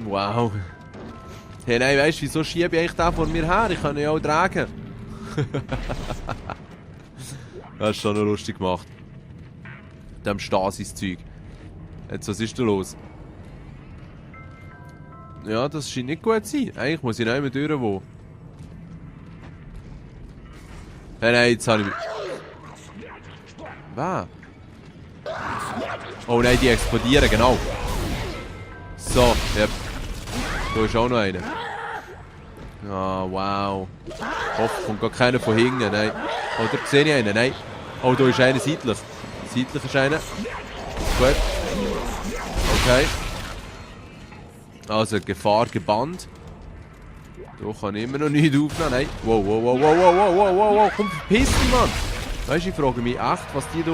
Wow. Hey, nein, weißt du, wieso schiebe ich eigentlich den vor mir her? Ich kann ihn ja auch tragen. Das ist schon noch lustig gemacht. Dem Stasis-Zeug. Jetzt, was ist da los? Ja, das scheint nicht gut zu sein. Eigentlich muss ich nicht mehr durch, wo. Hey, nein, jetzt habe ich... Was? Oh nein, die explodieren, genau. So, yep. Da ist auch noch einer. Ah, wow. Hoffentlich kommt gar keiner von hinten, nein. Oh, da sehe ich einen, nein. Oh, da ist einer seitlich. Seitlich ist einer. Gut. Okay. Also, Gefahr gebannt. Da kann ich immer noch nicht aufnehmen, nein. Wow, wow, wow, wow, wow, wow, wow, wow, wow. Komm, verpiss dich, Mann. Weißt du, ich frage mich echt, was die da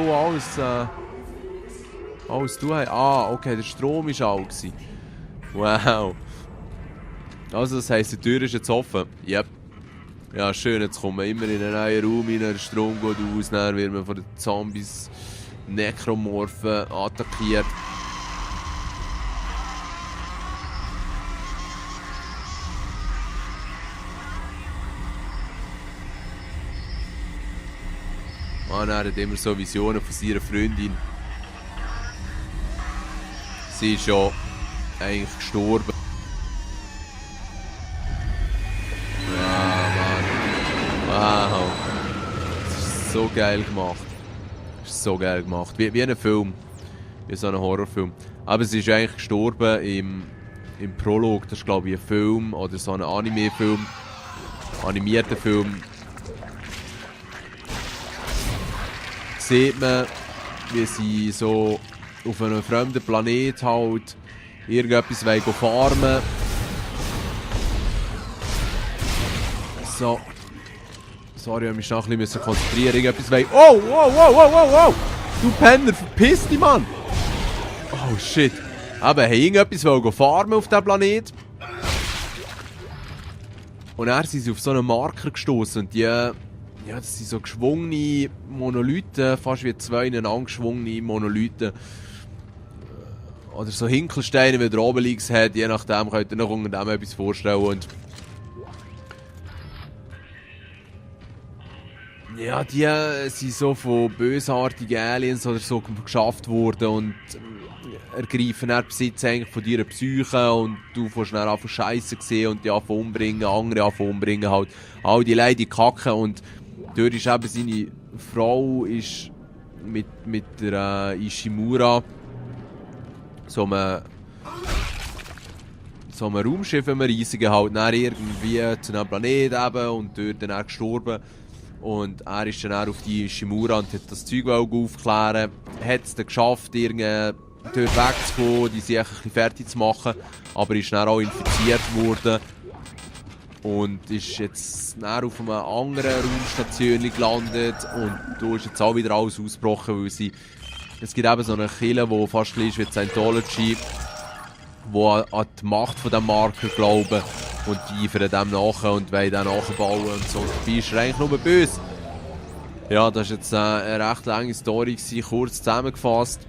alles tun haben. Ah, okay, der Strom war auch. Wow. Also, das heisst, die Tür ist jetzt offen. Yep. Ja, schön, jetzt kommen wir immer in einen neuen Raum rein, der Strom geht aus, dann wird man von den Zombies, Nekromorphen attackiert. Man hat immer so Visionen von seiner Freundin. Sie ist ja eigentlich gestorben. Wow. Das ist so geil gemacht. Das ist so geil gemacht. Wie ein Film. Wie so ein Horrorfilm. Aber sie ist eigentlich gestorben im Prolog. Das ist, glaube ich, ein Film oder so ein Anime-Film. Animierter Film. Sieht man, wie sie so auf einem fremden Planet halt irgendetwas farmen wollen. So. Sorry, ich musste mich noch ein bisschen konzentrieren. Irgendetwas wollen. Oh, wow, wow, wow, wow, wow! Du Penner, verpiss dich, Mann! Oh, shit. Aber haben irgendetwas farmen auf diesem Planet. Und dann sind sie auf so einen Marker gestoßen und die... Ja, das sind so geschwungene Monolithen, fast wie zwei ineinander geschwungene Monolithen. Oder so Hinkelsteine, wie der Obelix hat, je nachdem könnt ihr noch unter dem etwas vorstellen. Und ja, die sind so von bösartigen Aliens oder so geschafft worden und ergreifen dann Besitz eigentlich von deiner Psyche und du fängst dann an Scheiße sehen und die anfangen umbringen, andere anfangen umbringen, halt all die Leute kacken und dort ist eben seine Frau ist mit der Ishimura so einem Raumschiff, einem riesigen, halt dann irgendwie zu einem Planet eben und dort dann gestorben. Und er ist dann auf die Ishimura und hat das Zeug aufklären. Hat es dann geschafft, irgendwie dort wegzukommen, die sich ein bisschen fertig zu machen, aber ist dann auch infiziert worden. Und ist jetzt auf einem anderen Raumstation gelandet und da ist jetzt auch wieder alles ausgebrochen, weil es gibt eben so eine Kille, die fast gleich ist wie Scientology, die an die Macht von diesem Marker glauben und die eifern dem nach und wollen den nachbauen und so. Dabei ist er eigentlich nur böse. Ja, das war jetzt eine recht lange Story, kurz zusammengefasst.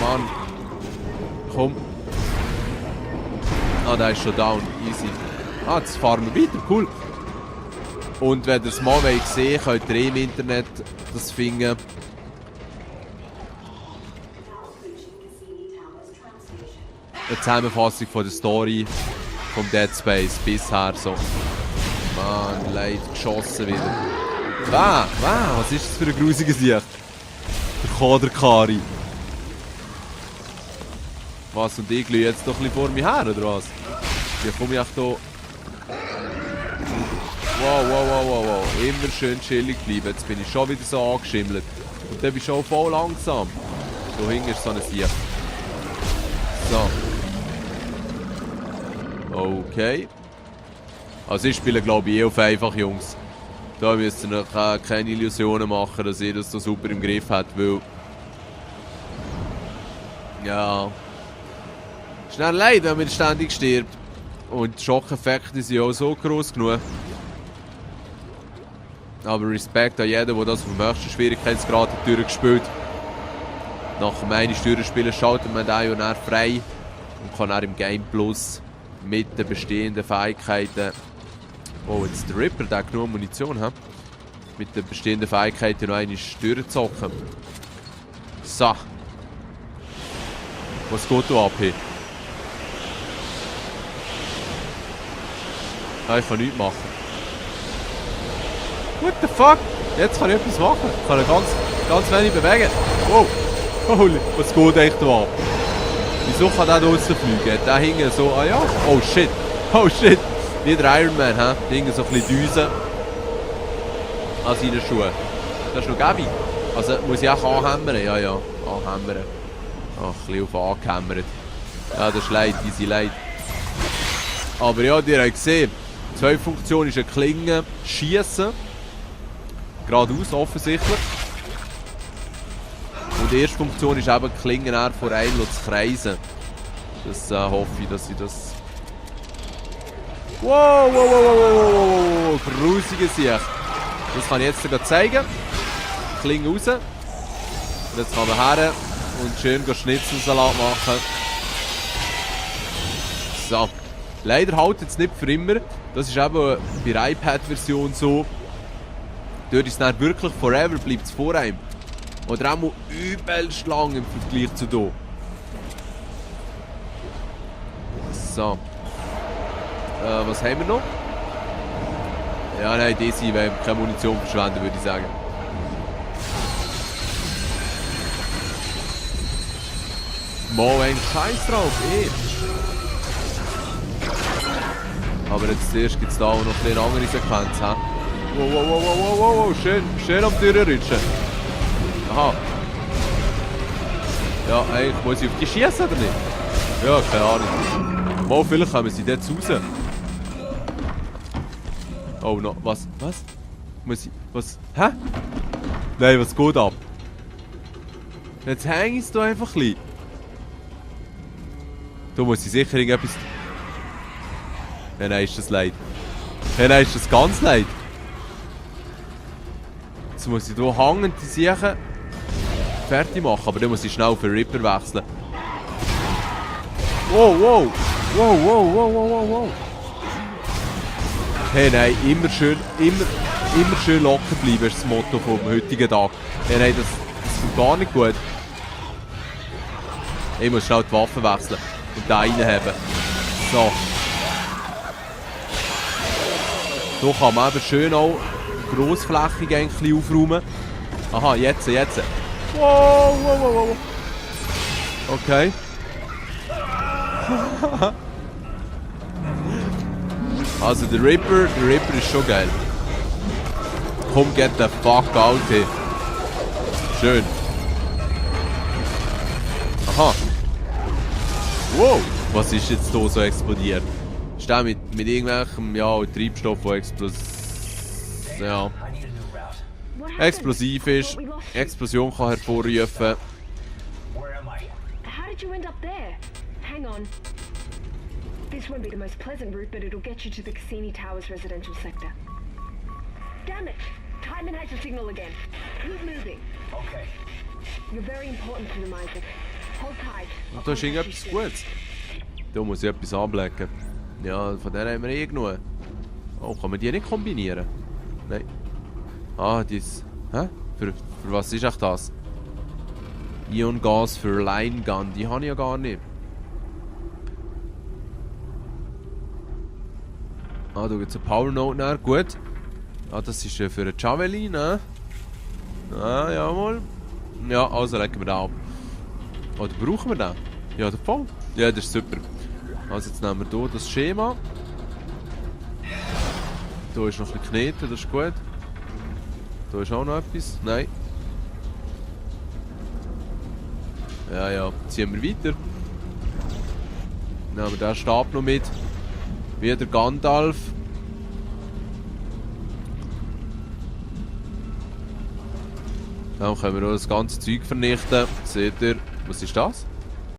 Mann, komm. Ah, der ist schon down. Easy. Ah, jetzt fahren wir weiter. Cool. Und wenn ihr es mal sehen wollt, könnt ihr im Internet das finden. Eine Zusammenfassung von der Story vom Dead Space bisher so. Mann, leid, geschossen wieder. Was ist das für ein grusiger Sicht? Der Kaderkari. Was, und ich glühe jetzt doch ein bisschen vor mir her, oder was? Wie komme ich auch da... Wow. Immer schön chillig bleiben. Jetzt bin ich schon wieder so angeschimmelt. Und dann bin ich schon voll langsam. Da hinten ist so ein Sicht. So. Okay. Also ich spiele, glaube ich, auf einfach, Jungs. Da müsst ihr noch keine Illusionen machen, dass ihr das so super im Griff habt, weil... Ja... Schnell leid, wenn man ständig stirbt. Und die Schockeffekte sind ja auch so groß genug. Aber Respekt an jeden, der das auf dem höchsten Schwierigkeitsgrad durchgespielt. Nach dem einen Steuerspielen schaltet man den ja dann frei und kann dann im Game Plus mit den bestehenden Fähigkeiten. Oh, jetzt der Ripper, der hat genug Munition, ha? Mit den bestehenden Fähigkeiten noch einmal durchzocken. So. Was geht da ab hier? Ah, ich kann nichts machen. What the fuck? Jetzt kann ich etwas machen. Ich kann ganz wenig bewegen. Wow. Holy, was geht echt da ab? Wieso kann der da rausfliegen? Der hing so, ah ja. Oh shit. Oh shit. Wie der Iron Man, hä? Der hing so ein bisschen Düsen an seinen Schuhen. Das ist noch gäbig. Also muss ich auch anhämmern? Ja, ja. Anhämmern. Ach, ein bisschen auf angehämmert. Ja, das ist leid, easy leid. Aber ja, ihr habt gesehen, die zweite Funktion ist eine Klinge, schiessen. Geradeaus offensichtlich. Und die erste Funktion ist eben die Klinge vor einem zu kreisen. Das hoffe ich, dass ich das... Wow, wow, wow, wow, wow, wow, grusiges Sicht. Das kann ich jetzt sogar zeigen. Klinge raus. Und jetzt kann man her und schön Schnitzelsalat machen. So. Leider halt jetzt nicht für immer. Das ist eben bei der iPad-Version so. Dort ist es dann wirklich forever, bleibt es vor einem. Oder auch mal übelst lang im Vergleich zu hier. So. Was haben wir noch? Ja, nein, diese wollen wir keine Munition verschwenden, würde ich sagen. Mal ein Scheiß drauf, Aber jetzt zuerst gibt es da auch noch eine andere Sequenz, he? Wow, wow, wow, wow, wow, wow, schön am Türenrutschen. Aha. Ja, eigentlich muss ich auf die schießen oder nicht? Ja, keine Ahnung. Mal, vielleicht kommen sie dort raus. Oh, no, was? Muss ich, was? Hä? Nein, was geht ab? Jetzt hänge ich es da einfach ein bisschen. Da muss ich sicher irgendetwas... Nein, ist das leid. Nein, ist das ganz leid. Jetzt muss ich hier hängen, die Sachen fertig machen, aber dann muss ich schnell auf den Ripper wechseln. Wow, wow. Wow, wow, wow, wow, wow, wow. Hey, nein, immer schön locker bleiben ist das Motto vom heutigen Tag. Hey, nein, das ist gar nicht gut. Ich muss schnell die Waffe wechseln und da reinheben. So. Hier kann man eben schön auch grossflächig eigentlich aufräumen. Aha, jetzt. Wow, wow, wow, wow. Okay. Also der Ripper ist schon geil. Komm, get the fuck out here. Schön. Aha. Wow, was ist jetzt hier so explodiert? Ist der mit irgendwelchem Treibstoff, der explosiv ist, Explosion kann hervorrufen. This won't be the most pleasant route, but it'll get you to the Cassini Towers residential sector. Damn it! Timon has the signal again. Keep moving. Okay. You're very important to them, Isaac. Hold tight. Und da ist irgendetwas Gutes. Da muss ich etwas anblecken. Ja, von der haben wir eh genug. Oh, kann man die nicht kombinieren? Nein. Ah, dies... Hä? Für was ist echt das? Iongas für Line Gun, die habe ich ja gar nicht. Ah, da gibt es eine Power Note näher. Gut. Ah, das ist für einen Javelin, ne? Ah, jawohl. Ja, also legen wir den ab. Oder brauchen wir den? Ja, der voll. Ja, das ist super. Also jetzt nehmen wir hier das Schema. Hier ist noch ein bisschen Kneten, das ist gut. Hier ist auch noch etwas. Nein. Ja, ziehen wir weiter. Nehmen wir den Stab noch mit. Wie der Gandalf. Dann können wir auch das ganze Zeug vernichten. Seht ihr, was ist das?